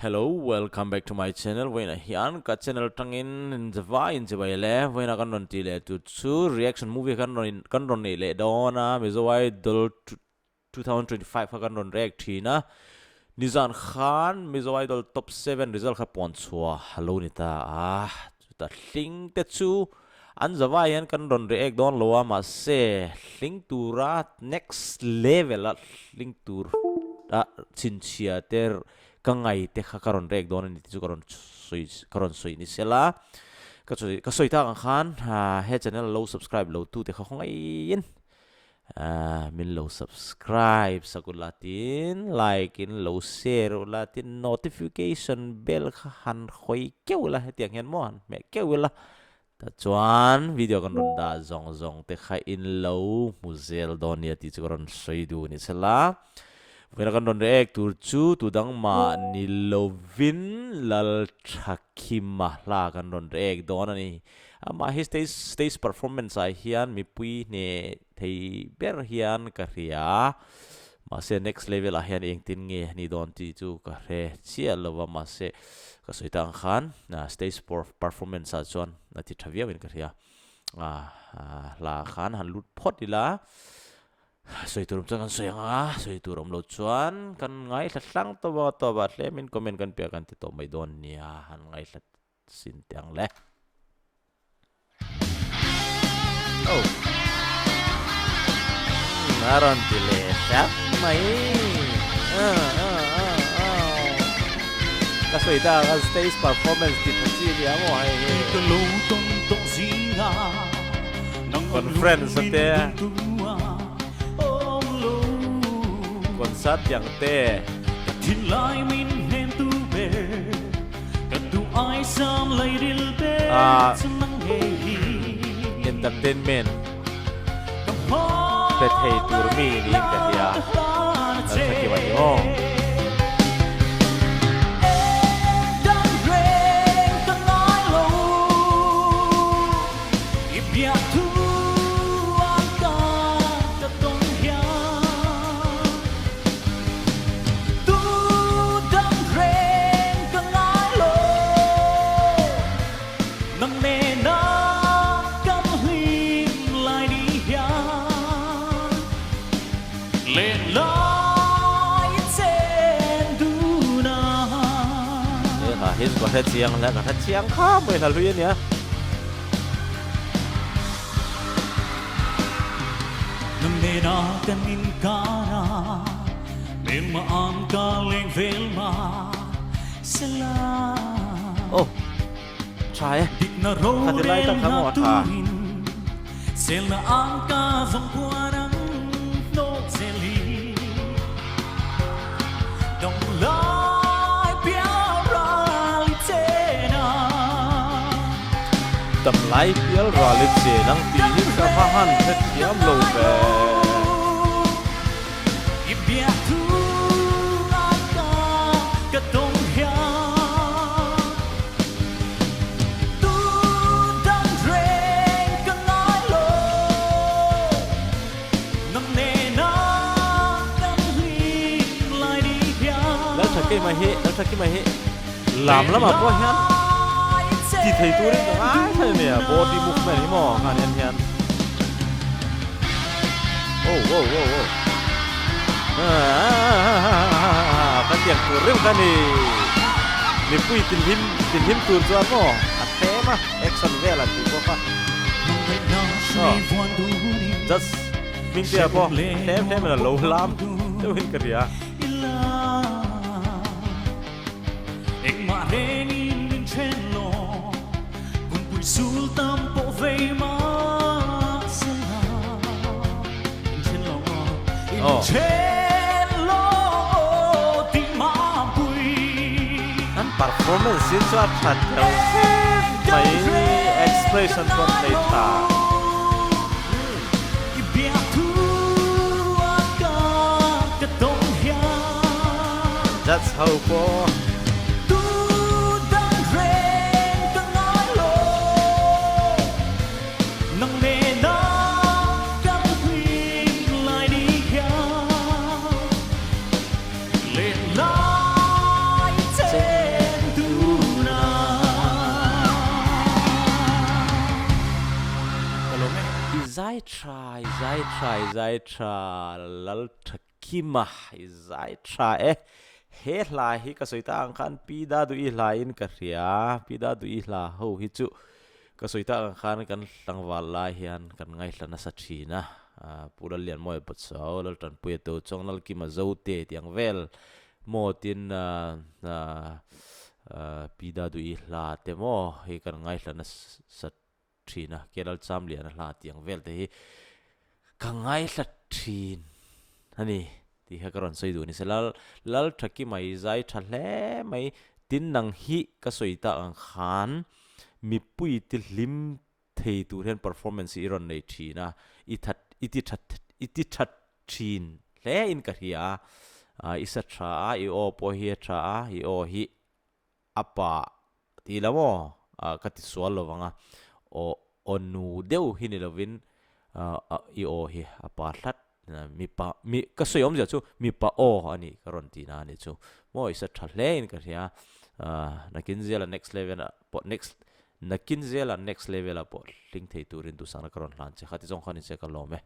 Hello, welcome back to my channel. Vawiinah hian ka channel tangin inzavai inchibai le. Vawiinah kan rawn tih leh tur chu reaction movie kan rawn kan rawn neih leh dawn a, Mizo Idol 2025 kha kan rawn react thin a. Nizan khan Mizo Idol top 7 result kha puan chhuah a lo ni ta a, chutah hling te chu an zavai hian kan rawn react dawn lo a, mahse hling tura next level a hling tur a chhinchhia te ka ngai te kha ka rawn react dawn a ni tih chu ka rawn sawi ka rawn sawi ni sela ka sawi ka sawi tak ang khan he channel lo subscribe lo tu te kha khawngaiin Min lo subscribe sak ula tin like in lo share ula tin notification bell kha han hawi keuh ila hetiang hian maw han hmeh keuh ila tah chuan video kan rawn dah zawng zawng te kha in lo hmu zel dawn nia tih chu ka rawn sawi duh ni sela vawiin a kan rawn react tur chu tudang mah ni lovin Lalthakhima hla kan rawn react dawn a ni. Amah hi stage stage performance ah hian mipui hne thei ber hian ka hria. Mahse next level ah hian engtin nge a nih dawn tih chu ka hre chiah lo va, mahse ka sawi tak ang khan stage performance ah chuan a ti tha viau in ka hria. Hla khan han lut phawt ila, sawi tur awm chuan kan sawi ang a, sawi tur awm lo chuan kan ngaithla hlang tawp a, tawp ah tlem in comment kan pe a kan ti tawh mai dawn nia, han ngaithla Sin te ang le. Oh. A rawn ti leh hlap mai. Ka sawi ta ka stage performance ti tha chi nia maw hei hi. Conference te. Concert tiang te. Entertainment pe thei tur mi niin ka hria Lalthakim a ni aw. Tu dam reng ka ngai lo Nang nena kan hlim lai ni hian Len lai chen dun a. He hla hi chu ka hre chiang hle, ka hre chiang kha mai hla hlui a nia. Nang nena kan inkar a, Hmelma ang ka leng vel ma sela. Oh, tha e. Dikna Kha ti lai tak kha rorelna maw a tha. turin Selna ang ka zawng khuan ang hnawt zel hi. Dam lai pial ral i chen a. Dam lai pial ral i chen ang tih hi ka va han hrethiam lo ve. I biak thu ai ka ka tawng hian Tu dang reng ka ngai lo. Nang nena kan hlim lai ni hian. Lalthakima hi Lalthakima hi lam lamah pawh hian ti thei turin ka ngai thei mai a, body movement hi maw ngan en hian oh oh oh oh ka tiang tur reuh kha ni mipui tinhim tinhim tur chuan maw a tlem a action vel an tih pawh kha. Just Hmingtea pawh tlem tlem in a lo lam deuhin ka hria. Aw. An performance hi chu a tha tel vek mai, expression pawh an nei tha. Judge ho pawh. zai tha i zai tha i zai tha Lalthakima i zai tha e. He hla hi ka sawi tak ang khan Pi Daduhi hla in ka hria, Pi Daduhi hla ho hi chu ka sawi tak ang khan kan tlangval lai hian kan ngaihla nasa thin a, Pu Lallianmawia Bawchau, Laltanpuia Tochawng, Lalkima Zote tih ang vel maw tin Pi Daduhi hla te maw hi kan ngaihla nasa thin a, Kelal Chamliana hla tih ang vel te hi ka ngaihla thin a ni tih kha ka rawn sawi duh a ni. Lal Lal Thakima i zai tha hle mai, tin nang hi ka sawi tak ang khan mipui ti hlim thei tur hian performance hi i rawn nei thin a, i that i ti tha i ti tha thin hle in ka hria a, i sa tha a, i aw pawh hi a tha a, i aw hi A pa tih lo maw? Ka ti sual lo vang a, aw aw nu deuh hi ni lovin i aw hi a pa hlat mipa mi ka sawi awmzia chu mipa aw a nih ka rawn tihna a nih chu maw i sa tha hle in ka hria nakin zela next level ah pawh next nakin zela next level ah pawh hling thei turin duhsakna ka rawn hlan che kha ti zawng khan in che ka lawm e.